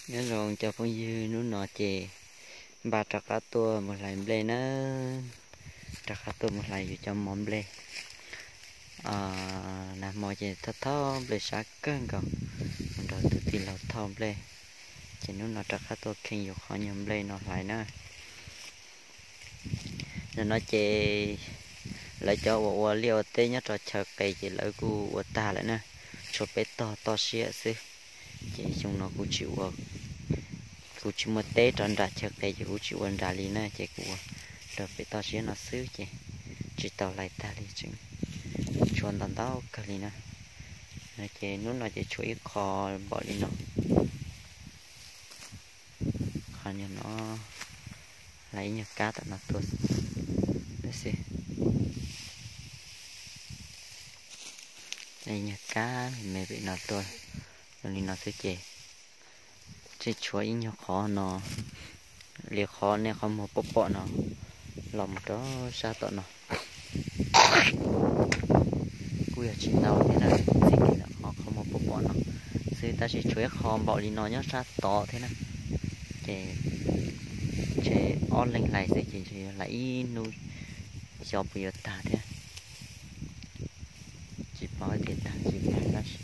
Nyob zoo cov phooj ywg, hnub no ces npaj rov qab tuaj mus hlais nplej na, rov qab tuaj mus hlais yus cov mov nplej. Nag hmo ces thauj thauj nplej sab kawg nkaus, mus nrog tus tij laug thauj nplej, ces hnub no rov qab tuaj kheej yus qhov nyuag nplej no hlais na. Nim no ces lawv cov uas ua liaj ua teb nyob rau chaw qes ces lawv kuj ua tag lawm na, tshuav peb tog toj siab xwb. Ces xyoo no kuv tsis ua, kuv tsis muaj teb rau nram chaw qes ces kuv tsis ua nram li na, ces kuv ua rau pem toj siab no xwb ces tsis tau hlais tag li, tseem tshuav ntau ntau kawg li na. Ces hnub no ces tshuav ib qho npaum li no, qhov nyuag no, hlais ib nyuag kab tom no tuaj xwb, ib nyuag kab me me pem no tuaj li no xwb ces tseem tshuav ib nyuag qhov no, li qhov nej qhov muag pom pom no los mus rau sab tom no. Kuj yog tsis ntau thiab na, txij kiag qhov qhov muag pom pom no xwb, tab sis tshuav ib qho npaum li no nyob sab tod thiab na. Ces ntshe ob leeg hlais xwb ces ntshe yuav hlais ib hnub xyov puas yuav tag thiab. Tsis paub tias tag tsis tag, tab sis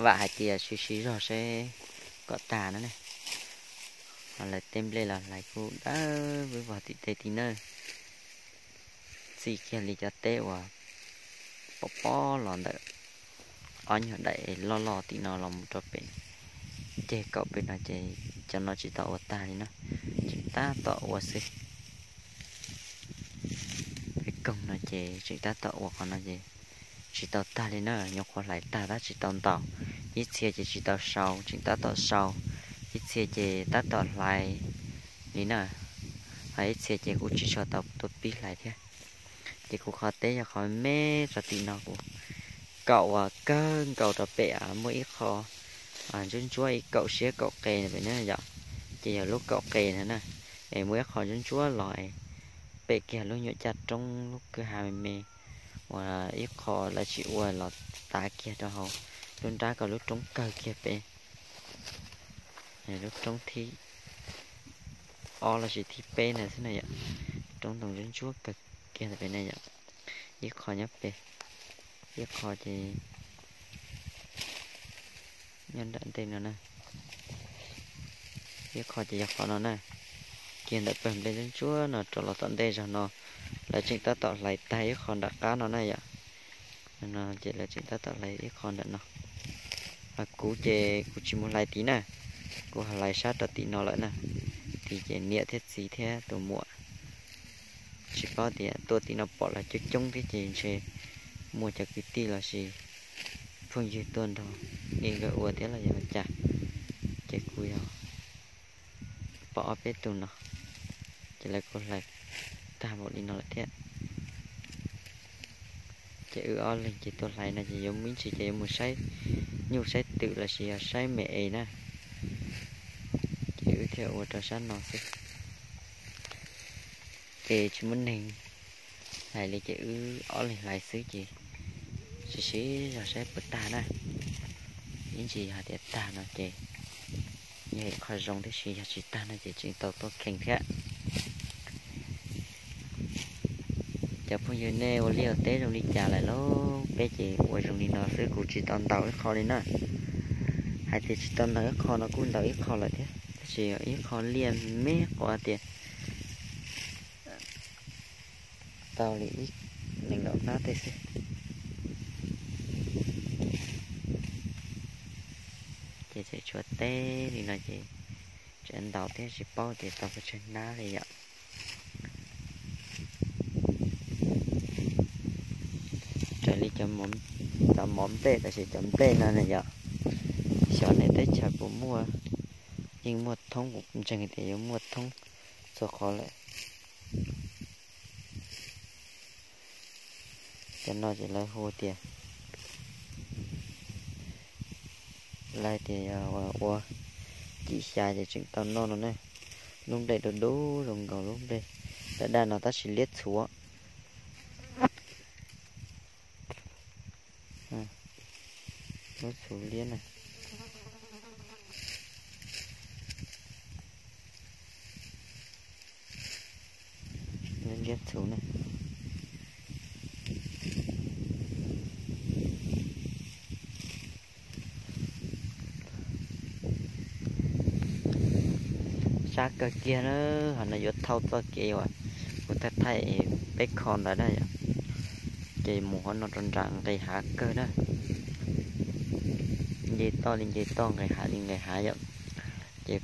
vam hais tias siv siv zog seb kom tag no ne. Ho lawv tej nplej los hlais kuj dawb vog tim tej tim na. Txij kiag li cov teb uas pom pob los ntawm ob nyuag daim loj loj tim no los mus rau pem ceg kaum pem no ces cov no tsis tau ua tag li na, tseem tab tom ua xwb. Peb koog no ces tseem tab tom ua qhov no ces tsis tau tag li na, nyuam qhuav hlais tag tab tsis tau ntaus. Ib txhia ces tsis tau sau, tseem tab tom sau. Ib txhia ces tab tom hlais li na, ho ib txhia ces kuj tsis tshua tau tuaj pib hlais thiab. Ces kuv qhov teb yog qhov me rau tim no, kuv kaum uas kawg nkaus rau pem muaj ib qho ntsuab ntsuab ib kaum siab kaum qe pem na yom, ces yog lub kaum qe na na, es muaj ib qho ntsuab ntsuab los pem kiag lub nyuam caj roob lub kwj ha me me uas ib qho lawv tsis ua los tav kiag rau hauv lub nrab kom lub roob kawg kiag pem. Lub roob thib ob los sis thib peb ntawd xwb na yom. Roob ntoo ntsuab ntsuab kawg kiag ntawm pem na yom. Ib qho nyob pem, ib qho ces nyob nram ntej no na, ib qho ces yog qhov no na. Kiag ntawm pawg nplej ntsuab ntsuab no rau los tom ntej zog no, lawv tseem tab tom hlais tag ib qho nram qab no na yom. No ces lawv tseem tab tom hlais ib qho nram no. Ho kuv ces kuv tsis mus hlais tid na, kuv ho hlais sab rau tim no lawm na. Tid ces niam thiab txiv thiab tus muam, tsis paub tias tuaj tim no pom lawv coob coob thiab ces ntshe muaj cov kwv tij los sis phooj ywg tuaj nrog nkawd ua thiab los yog cas, ces kuv yog pom ob peb tug no, ces lawv kuj hlais tag npaum li no lawm thiab. Ces wb ob leeg ces tuaj hlais no ces yuav mus ib ntsis ces yuav mus saib nyuj saib twm los sis yog saib me es na, ces wb thiaj ua rau sab no xwb. Ces tsis muaj neeg hlais li ces wb ob leeg hlais xwb ces siv siv zog saib puas tag na. Ib ntsis yog tias tag no ces yog ib qho zoo, tiam sis yog tsis tag no ces tseem tau tuaj kheej thiab. Cov phooj ywg, nej ua liaj ua teb zoo li cas lawm lauj? Peb ces ua zoo li no xwb, kuv tsis tau ntaus ib qho li na. Hais tias tsis tau ntaus ib qho no kuj ntaus ib qho lawm thiab, tab sis ib qho liaj me quav tias tau li ib nees nkaum hnab tej xwb. Ces tseem tshuav teb li no ces tseem ntaus thiab, tsis paub tias tau pes tsawg hnab li yom. Raws li cov mov nplej, tab sis cov nplej no na yom, xyov nej teb chaws puas muaj, yeej muaj thoob, kuv ntseeg tias yuav muaj thoob txhua qhov lawm. Cov no ces lawv hu tias, lawv tias yog ua cim xya ces tseem tau noj no na. Lub nplej dub dub zoo nkaus lub nplej daj daj no tab sis liab txhuv. Lub txhuv liab na. Liab txhuv na. Sab kawg kiag na, ho no yuav thauj txoj kev uas kuv thaij thaij peb kho ntawd na yom. Ces mus ho no rau nram nqis hav kawg na. Nce toj li nce toj, nqis hav li nqis hav yom. Ces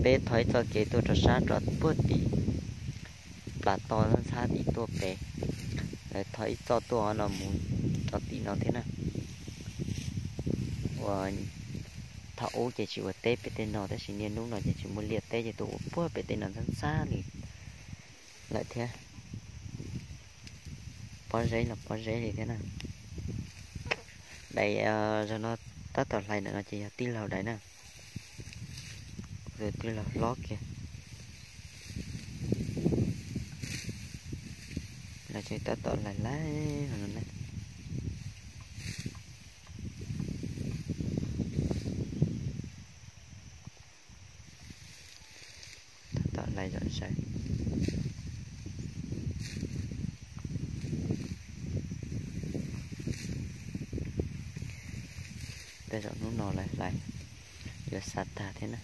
peb thauj ib txoj kev tuaj rau sab rov puag tim plas toj ntxhab tim tuaj pem. Lawv thauj ib txoj tuaj ho no mus rau tim no thiab na. Uas thaum ub ces tsis ua teb pem tej no tab sis niaj hnub no ces tsis muaj liaj teb ces tuaj ua puag pem tej no ntxhab ntxhab li lawm thiab. Pob zeb los pob zeb li thiab na. Daim zog no tab tom hlais ntawm no ces yog tij laug daim na. Kuv tus tij laug hlob kiag. Lawv tseem tab tom hlais hlais no na. Tab tom hlais zom zaws. Tej zaum hnub no lawv hlais yuav xa tag thiab na.